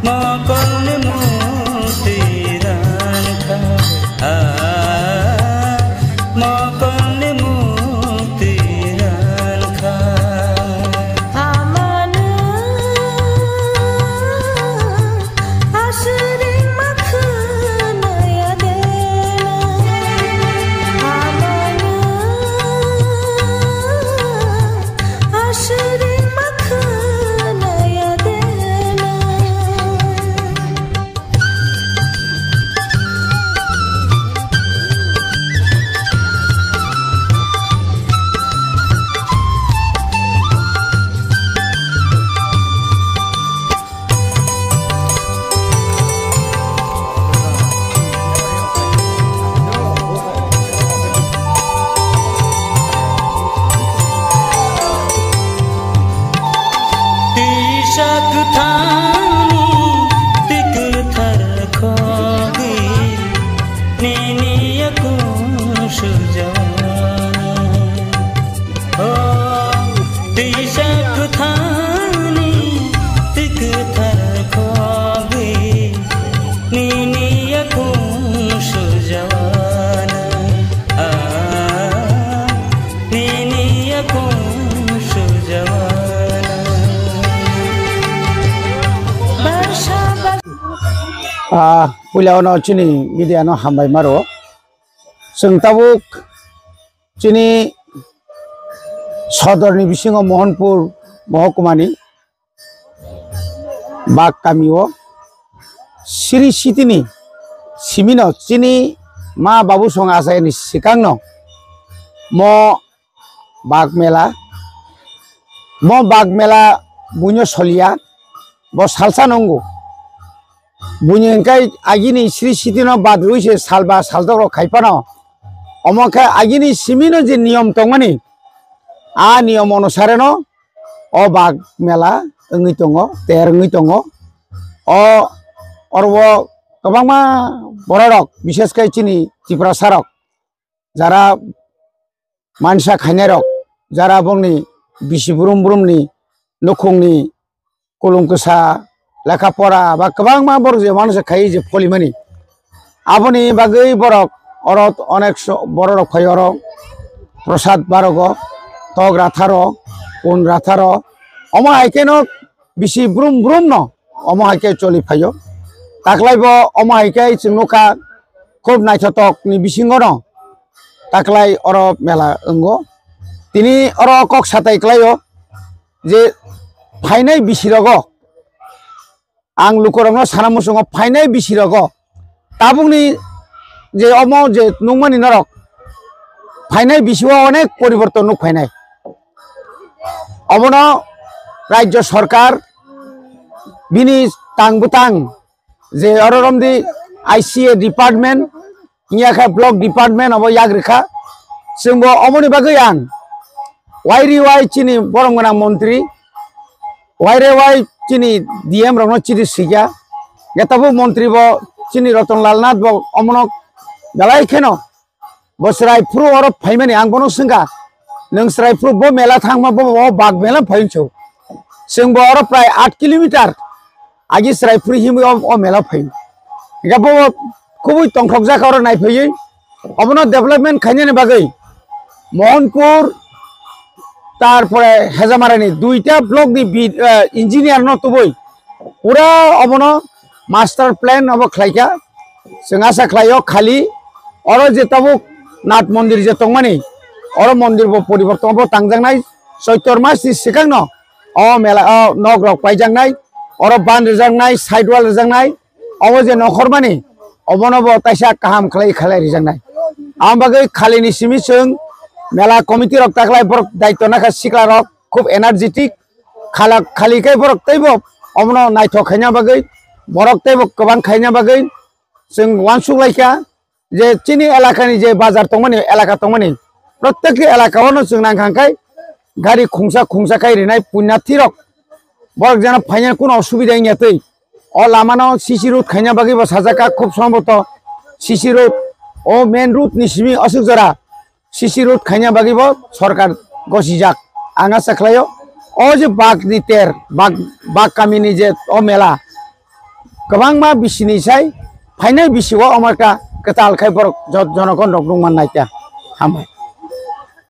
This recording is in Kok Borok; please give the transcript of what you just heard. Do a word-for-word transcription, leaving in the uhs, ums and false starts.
Mokolni mukti rankha, ah, mokolni mukti rankha. Amano aswrwng ma khwnaya de, amano aswrwng ma khwnaya de. Tisa kwthangni twi kwthar khogwi nini yakung sujana. O tisa kwthangni twi kwthar khogwi nini yakung sujana. Ah, nini yakung sujana. Ah, puila ono chini media no hambai maro. Chwng tabuk chini sodorni bisingo Mohanpur mohokuma ni Bak kami o Sri Sitini simino chini ma babu song asai ni sikang no mo Bak mela, mo Bak mela buino solia, bo salsa nongo. Buini hwnkhe agini Sri Sitino badrwi se salba saldok rok khai phano. Omo khe agini simino je niyom tongmani, a niyom onusareno o Bak mela wngwi tongo, ter wngwi tongo. O oro kwbangma bororok, bishes khe chini Tiprasarok, jara mansa khainairok, jara bongni bisi brum brumni nukhungni kulum kwsa, lekha pora ba kwbangma borok je mano se khai je polimani. Aboni bagwi borok oro onek so-, bororok phai oro prosad barogo, tok ratharo, pun ratharo, omo hai kheno bisi brum brum no omo hai khe choli phaio. Taklai bo omo hai khe chwng nukha khub naithotok ni bisingo no taklai oro mela wngo. Tini oro kok satai klaio je phainai bisi rogo, ang lukurokno sana muchungo phainai bisi rogo tabukni je omo je nukmani norok phainai bisi o onek poriborton nuk phainai. Obono rajyo sorkar bini tang bwtang je oro romdi I C A department, wngya khe block department obo yak rikha. Chwngbo omoni bagwi ang wai ri wai chini borom gwnang montri, wai re wai chini D M rokno chiri swikha. Ge tabuk montri bo chini Roton Lal Nath bo omono belai kheno bo chwrai phuru oro phaimani ang bono swngkha, "Nwng chwrai phuru bo mela thangma bo, bo Bak mela phai wngsu." Chwngbo oro prai aat kilometer agi chwrai phuru himwi o, o mela phai. Hingkhe bo kubui tongthokjak oro naiphaiwi. Obono development khainani bagwi Mohanpur, tarpore Hejamarani duita block ni bi-, eh, engineer no tubui pura obono master plan obo khlaikha. Chwng asa khlaio khali oro je tabuk Nath mondir je tongmani, oro mondir bo poriborton bo tangjaknai, Choitor mas ni swkang no o mela o nok rok paijaknai, oro ban rwjaknai, side wall rwjaknai, obo je nokhormani, obono bo taisa kaham khlai khlai rijaknai. Ang bagwi khalini simi chwng mela committee rok taklai borok daityo nakha sikla rok khub energetic khala khali khe borok teibo obono naithok khaina bagwi borok teibo kwbang khaina bagwi chwng uansuk laikha. Je chini elakani je bazar tongmani, elaka tongmani, protekti elaka o no chwng nang kha khe gari khungsa khungsa khai rinai punyathi rok. Borok jeno phainani kuno osubida wngya twi. O lama no C C road khaina bagwi bo sajak kha, khub somboto C C road, o main road ni simi aswk jora C C road khaina bagwi bo sorkar gosijak. Ang asa khlaio, o je Bak ni ter, Bak, Bak kami ni je o mela, kwbangma bisini sai phainai bisio omo kha kwtal khai borok jo-, jonogon rok nukman naikha. Hambai.